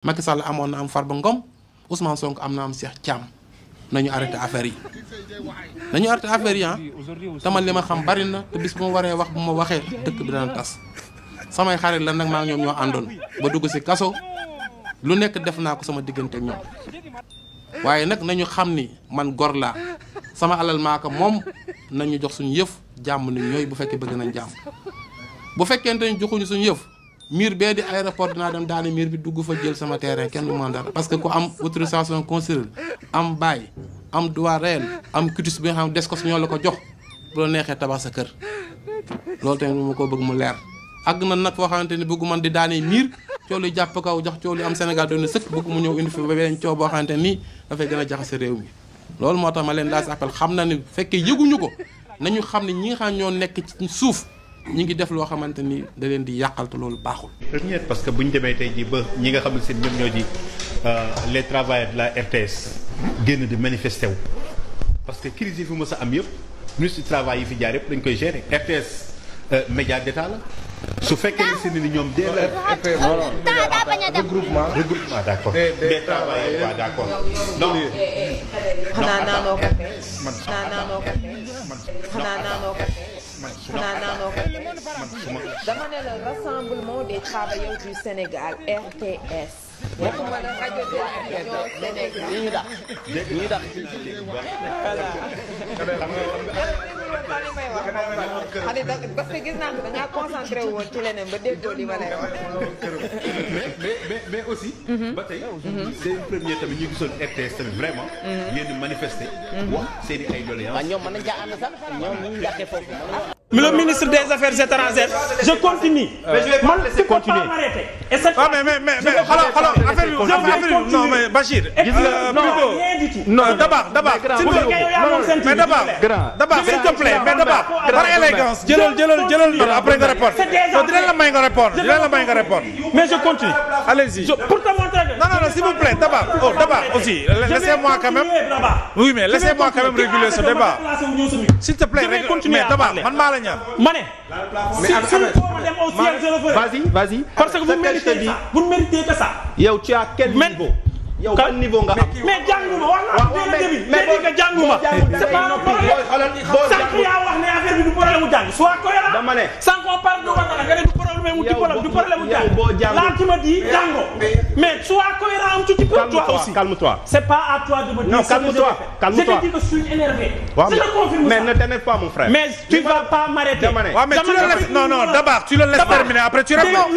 Macky Sall amoon na am Farba Ngom Ousmane Sonko am na am Cheikh Thiam nañu arrêté affaire yi nañu arrêté affaire yi ah tamal li ma xam bari na te bis bu ma waree wax bu ma waxee dëkk bi dana tas samay xarit la nag maa ngi ñoom ñoo àndoon ba dugg ci kaso lu nekk def naa ko sama diggante ak ñoom waaye nag nañu xam ni man gor laa sama alal maa ko moom nañu jox suñu yëf jàmm ni ñooy bu fekkee bëgg nañ jàmm bu fekkente ñu joxuñu suñu yëf miir bee di aéroport dinaa dem daani miir bi dugg fa jël sama terrain kenn du mën dara parce que ku am autorisation construire am bail am droit réel am cutis bi nga xam des ko su ñoo la ko jox bu la neexee tabax sa kër loolu tamit mu ko bëgg mu leer àgg na nag foo xamante ni bëggu man di daani miir coow li jàpp kaw jox coow li am Sénégal doon na sëkk bëgg mu ñëw indi fi ba beneen coow boo xamante nii dafay gën a jaxase réew mi loolu moo tax ma leen daal si appel xam na ni fekkee yëguñu ko nañu xam ne ñi nga xam ñoo nekk ci suuf ñi ngi def loo xamante ni da leen di yàqal te loolu baaxul. première parce que bu ñu demee tey jii ba ñi nga xam ne seen ñoom ñoo di les travailleurs de la RTS génn di manifester wu parce que crise yi fi mës a am yëpp ministre du travail yi fi jaar yëpp dañ koy gérer RTS média d'état la su fekkee ne si ni ñoom dee la regroupement d'accord des travailleurs waaw d'accord donc xanaa naanoo café xanaa naanoo café xanaa naanoo café xanaa naanoo café dama ne la rassemblement des travailleurs du Sénégal RTS waxuma la rajo de Sénégal ñi dax parce que gis naa ko da ngaa concentré woon ci leneen ba déggoo li ma lay wax. mais aussi. ba tey. c'est une première tamit ñu gisoon RTS tamit vraiment. ngeen di manifester. wax seen i ay doléances. waaw ñoom mën nañu caa ànd sax ñoom ñu ngi jàkkee foofu. Le ministre des Affaires étrangères, je continue. Mais je vais pas laisser continuer. Et cette ah mais alors affaire bi non mais Bachir. non rien du tout. non d'abord mais d'abord s'il te plaît mais d'abord par élégance jëlal note après nga répondre. dinañ la may nga répondre. Mais je continue. Allez-y. Pour te montrer que non s'il vous plaît d'abord aussi laissez-moi quand même. Oui mais laissez-moi quand même réguler ce débat. S'il te plaît mais d'abord man maa la ñaan. ma ne. si dem au ciel je le ferai. Vas-y. Parce que vous méritez ça. Vous ne méritez que ça. yow tu as quel niveau. yow ban niveau nga am. mais jànguma wax naa dès le début. mais boo jànguma. c'est pas un problème. sànq yaa wax ne affaire bi du problème mu jàng. soit cohérent. dama ne. sànq on parle de wàllu nga ne du problème mu du problème mu jàng. là tu me dis jàngo. mais soit cohérent un tout petit peu. toi aussi calme-toi. c'est pas à toi de me dire. non calme-toi. je te dis que je suis énervé. je te confirme ça. mais ne t'énerve pas mon frère. mais tu vas pas m'arrêter. mais tu le laisses non d'abord tu le laisses terminer après tu réponds.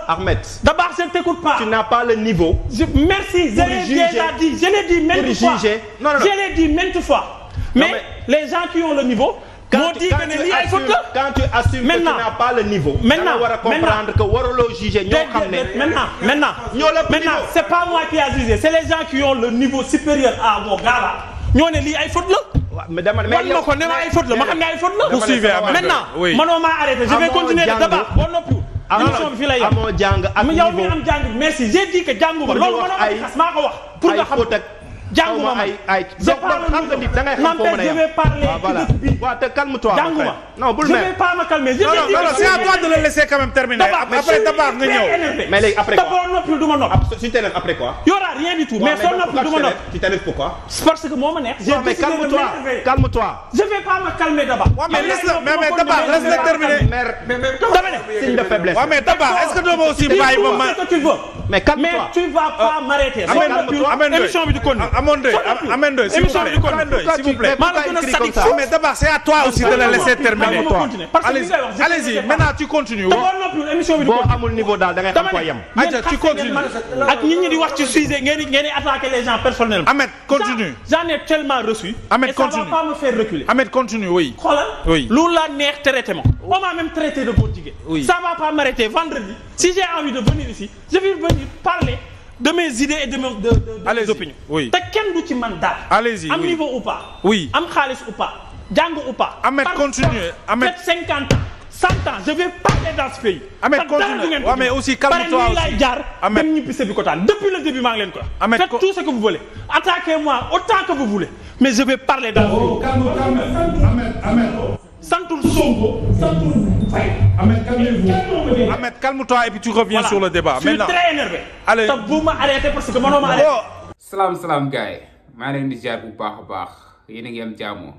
Ahmed. D'abord je ne t'écoute pas. tu n'as pas le niveau. Merci. Je l'ai déjà dit, je l'ai dit maintes fois. Non. Je l'ai dit maintes fois. Mais les gens qui ont le niveau m'ont dit que ne lii ay faute la. Quand tu assumes que tu n'as pas le niveau. Maintenant, da nga war a comprendre que waruloo juger ñoo xam ne. Maintenant, c'est pas moi qui a jugé, c'est les gens qui ont le niveau supérieur à vos gars là. ñoo ne lii ay faute la. mais dama ne yow ko ne ma ay faute la ma xam ne ay faute la. poursuivez maintenant manoo maa arrêté je vais continuer le débat boo noppi. émission bi fii lay yem amoo jàng ak niveau yow mi am jàng merci j'ai dit que jànguma loolu ma xas maa ko wax pour nga xam jànguma ma donc xam nga nit da ngay xam foo mën a yem. je vais parler voilà waaw te calme-toi. jànguma non bul je vais pas me calmer. non c'est à toi de le laisser quand même terminer. après d'abord nga ñëw. mais léegi après quoi te boo noppi du ma noppi. su t'énerve après quoi. y aura rien du tout mais soo noppi du ma noppi. tu t'énerves pourquoi. parce que moo ma neex. j'ai décidé de m'énerver. calme-toi. je vais pas me calmer d'abord. mais laisse-le terminer. dama ne. signe de faiblesse. mais d'abord est-ce que doo ma aussi bàyyi ba ma. ce que tu veux. mais calme-toi. mais tu vas pas m'arrêter. émission bi du continuer. Amende, s'il vous plaît. Mais d'abord, c'est à toi aussi de la laisser terminer. Allez-y, maintenant tu continues. Boo amul niveau daal da ngay xam foo yem. Aja, tu continues. Ak ñi di wax ci sujet ngeen di attaquer les gens personnellement. Ahmed, continue. J'en ai tellement reçu. Ahmed, continue. Et ça va pas me faire reculer. Ahmed, continue, oui. Xoolal. Oui. Lu la neex traité ma. On m'a même traité de góor jigéen. Oui. Ça va pas m'arrêter vendredi. Si j'ai envie de venir ici, je vais venir parler de mes idées et de mes opinions. Oui. te kenn du ci man daal. Allez-y. am niveau ou pas. Oui. am xaalis ou pas. jàng ou pas. Ahmed, continue. Ahmed. 50 ans 100 ans je vais parler dans ce pays. Ahmed, continue. Ouais, mais aussi calme-toi aussi. lay jaar. Ahmed. dem ñibbi Sébikotane depuis le début maa ngi leen ko. Ahmed, faites tout ce que vous voulez. Attaquez-moi autant que vous voulez. mais je vais parler dans ce pays. Ahmed. santul Sonko santul Ahmed, calmez-vous. Ahmed, calme-toi et puis tu reviens sur le débat. Je suis très énervé. Allez. te bu ma arrêté parce que mënoo ma arrêté. salaam gars yi maa leen di ziar bu baax a baax yéen a ngi am jàmm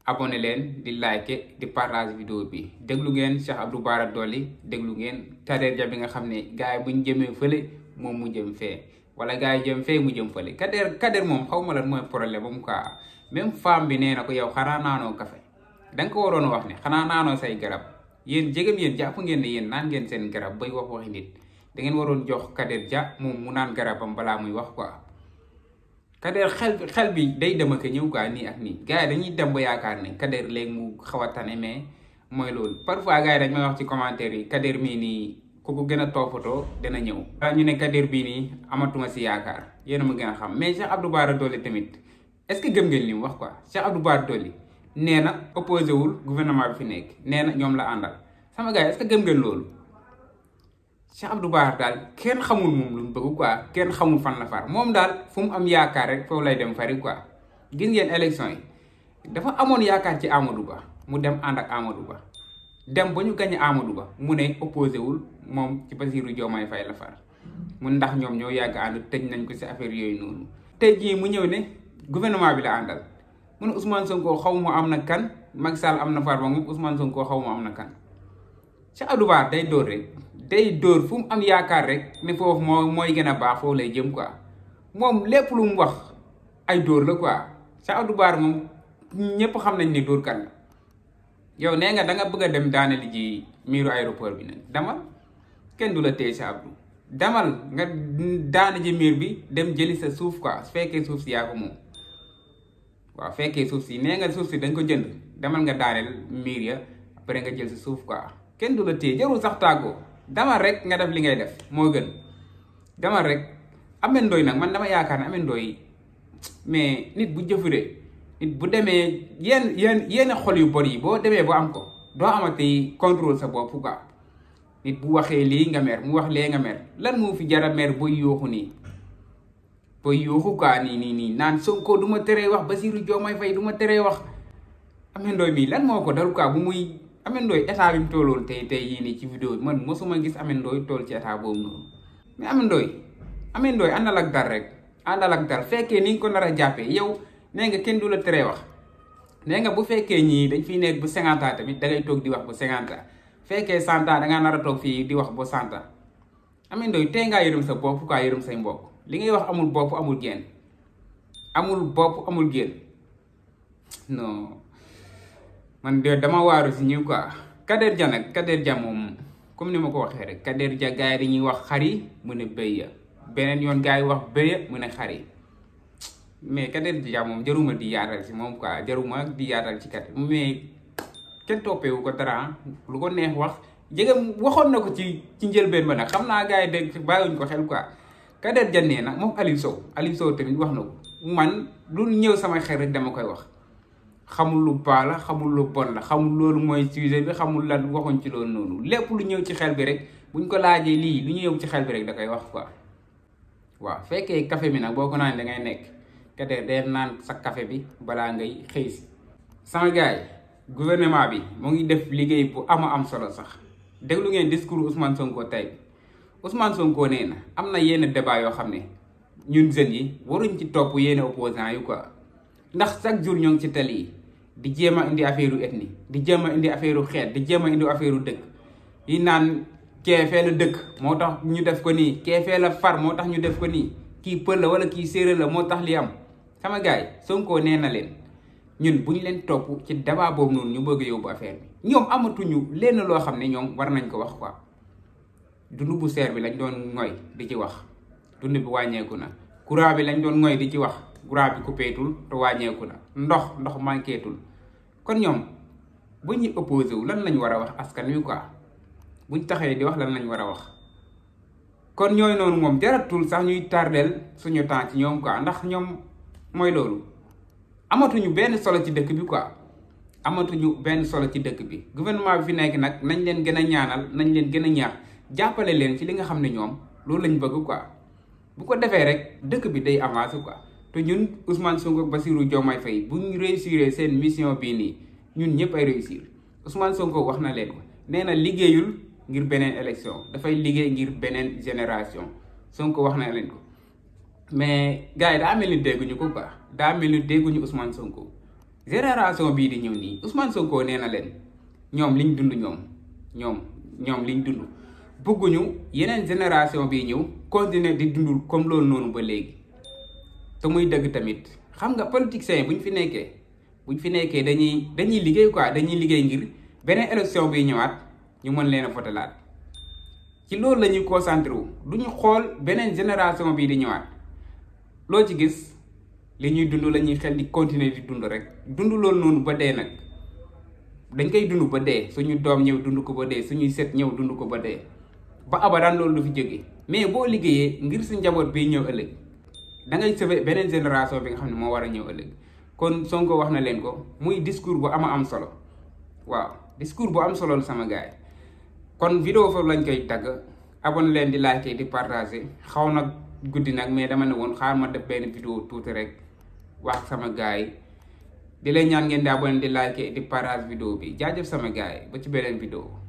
abonné leen di like di partage vidéo bi déglu ngeen Cheikh Abdou Bara Dolly déglu ngeen Kader Dia bi nga xam ne gars yi bu ñu jëmee fële moom mu jëm fee wala gars yi jëm fee mu jëm fële Kader moom xaw ma lan mooy problème am quoi même femme bi nee na ko yow xanaa naanoo café da nga ko waroon wax ne xanaa naanoo say garab yéen jegem yéen jàpp ngeen ne yéen naan ngeen seen garab bay wax waxi nit da ngeen waroon jox Kader Dia moom mu naan garabam balaa muy wax quoi. Kader xel bi day dem ak ñëw quoi nii ak nii gars yi dañuy dem ba yaakaar ne Kader léegi mu xaw a tane mais mooy loolu parfois gars yi dañ may wax ci commentaire yi Kader mii nii ku ko gën a toppatoo dana ñëw. ñu ne Kader bii nii amatuma si yaakaar yéen a ma gën a xam mais Cheikh Abdou Bara Dolly tamit est-ce que gëm ngeen li mu wax quoi Cheikh Abdou Bara Dolly nee na opposé wul gouvernement bi fi nekk nee na ñoom la àndal sama gars yi est-ce que gëm ngeen loolu. Cheikh Abdou Bara daal kenn xamul moom lu mu bëgg quoi kenn xamul fan la far moom daal fu mu am yaakaar rek foofu lay dem fari quoi gis ngeen élection yi dafa amoon yaakaar ci Amadou Ba mu dem ànd ak Amadou Ba dem ba ñu gañe Amadou Ba mu ne opposé wul moom ci Bassirou Diomaye Faye la far mun ndax ñoom ñoo yàgg ànd tëj nañ ko si affaire yooyu noonu. tey jii mu ñëw ne gouvernement bi la àndal mu ne Ousmane Sonko xaw ma am na kan Macky Sall am na far ba moom Ousmane Sonko xaw ma am na kan Cheikh Abdou Bara day dóor rek. day dóor fu mu am yaakaar rek ne foofu mooy gën a baax foofu lay jëm quoi moom lépp lu mu wax ay dóor la quoi Cheikh Abdou Bara moom ñëpp xam nañ ne dóor kan la yow nee nga da nga bëgg a dem daanali ji miiru aéroport bi nag demal kenn du la téye Cheikh Abdou demal nga daana ji miir bi dem jëli sa suuf quoi su fekkee suuf si yaa ko moom waaw fekkee suuf si nee nga suuf si dañ ko jënd demal nga daaneel miir ya après nga jël sa suuf quoi kenn du la téye jarul sax tàggoo damal rek nga def li ngay def moo gën damal rek Ameth Ndoye nag man dama yaakaar ne Ameth Ndoye mais nit bu jëfuree nit bu demee yenn xol yu bon yi boo demee ba am ko doo amati contrôle sa bopp quoi nit bu waxee lii nga mer mu wax lee nga mer lan moo fi jara mer booy yooxu nii booy yooxu quoi nii naan Sonko du ma teree wax Bassirou Diomaye Faye du ma teree wax Ameth Ndoye mii lan moo ko dal quoi bu muy Ameth Ndoye état bi mu tolloon tey yii nii ci vidéo bi man mosuma gis Ameth Ndoye toll ci état boobu noonu mais Ameth Ndoye àndal ak dal rek àndal ak dal fekkee ni nga ko nar a jàppee yow nee nga kenn du la teree wax nee nga bu fekkee ñii dañ fiy nekk bu 50 ans tamit dangay toog di wax bu 50 ans fekkee 100 ans dangaa nar a toog fii di wax bu 100 ans Ameth Ndoye tey ngaa yërëm sa bopp quoi yërëm say mbokk li ngay wax amul bopp amul génn amul bopp amul génn non man de dama waaru si ñëw quoi Kader Dia nag Kader Dia moom comme ni ma ko waxee rek Kader Dia gars yi dañuy wax xar yi mu ne bëy ya beneen yoon gars yi wax bëy ya mu ne xar yi mais Kader Dia moom jaruma di yaatal si moom quoi jaruma di yaatal ci kat mais kenn toppeewu ko dara lu ko neex wax jege waxoon na ko ci njëlbeen ba nag xam naa gars yi dégg bàyyiwuñ ko xel quoi Kader Dia nee na moom Aliou Sow tamit wax na ko man lu ñëw sama xel rek dama koy wax. xamul lu baax la xamul lu bon la xamul loolu mooy sujet bi xamul lan waxuñ ci loolu noonu lépp lu ñëw ci xel bi rek buñ ko laajee lii lu ñëw ci xel bi rek da koy wax quoi waaw fekkee café bi nag boo ko naan da ngay nekk Kader day naan sa café bi balaa ngay xëy si sama gars yi gouvernement bi mu ngi def liggéey bu am solo sax déglu ngeen discours Ousmane Sonko tey Ousmane Sonko nee na am na yenn débat yoo xam ne ñun jeunes yi waruñ ci topp yenn opposants yi quoi ndax chaque jour ñoo ngi ci télé yi di jéem a indi affaire ethnie di jéem a indi affaire xeet di jéem a indi affaire dëkk yi naan kee fee la dëkk moo tax ñu def ko nii kee fee la far moo tax ñu def ko nii kii pël la wala kii séeréer la moo tax li am sama gars yi Sonko nee na leen ñun bu ñu leen topp ci débat boobu noonu ñu bëgg yóbbu affaire bi ñoom amatuñu lenn loo xam ne ñoom war nañ ko wax quoi dund bu seer bi lañ doon ngoy di ci wax dund bi wàññeeku na courant bi lañ doon ngoy di ci wax courant bi coupéetul te wàññeeku na ndox manquétul kon ñoom bu ñuy opposé wu lan lañ war a wax askan wi quoi buñ taxee di wax lan lañ war a wax kon ñooy noonu moom jaratul sax ñuy tardeel suñu temps ci ñoom quoi ndax ñoom mooy loolu amatuñu benn solo ci dëkk bi quoi amatuñu benn solo ci dëkk bi gouvernement bi fi nekk nag nañ leen gën a ñaanal nañ leen gën a ñaax jàppale leen ci li nga xam ne ñoom loolu lañ bëgg quoi bu ko defee rek dëkk bi day avancé quoi te ñun Ousmane Sonko Bassirou Diomaye Faye bu ñu réussir seen mission bii nii ñun ñëpp ay réussir Ousmane Sonko wax na leen ko nee na liggéeyul ngir beneen élection dafay liggéey ngir beneen génération Sonko wax na leen ko mais gars yi daa mel ni dégguñu ko quoi daa mel ni dégguñu Ousmane Sonko génération bii di ñëw nii Ousmane Sonko nee na leen ñoom liñ dund ñoom liñ dund bëgguñu yeneen génération bii ñëw continuer di dund comme loolu noonu ba léegi te muy dëgg tamit xam nga politiciens yi buñ fi nekkee dañuy liggéey quoi dañuy liggéey ngir beneen élection bi ñëwaat ñu mën leen a votelaat ci loolu la ñuy concentré wu duñu xool beneen génération bii di ñëwaat loo ci gis li ñuy dund la ñuy xel di continuer di dund rek dund loolu noonu ba dee nag dañ koy dund ba dee suñu doom ñëw dund ko ba dee suñuy set ñëw dund ko ba dee ba abadan loolu du fi jóge mais boo liggéeyee ngir si njaboot bi ñëw ëllëg da ngay sauver beneen génération bi nga xam ne moo war a ñëw ëllëg kon Sonko wax na leen ko muy discours bu am solo waaw discours bu am solo la sama gars yi kon vidéo foofu lañ koy tagg abonné leen di like di partager xaw na guddi nag mais dama ne woon xaar ma def benn vidéo tuuti rek wax sama gars yi di leen ñaan ngeen di abonné di like di partage vidéo bi jaajëf sama gars yi ba ci beneen vidéo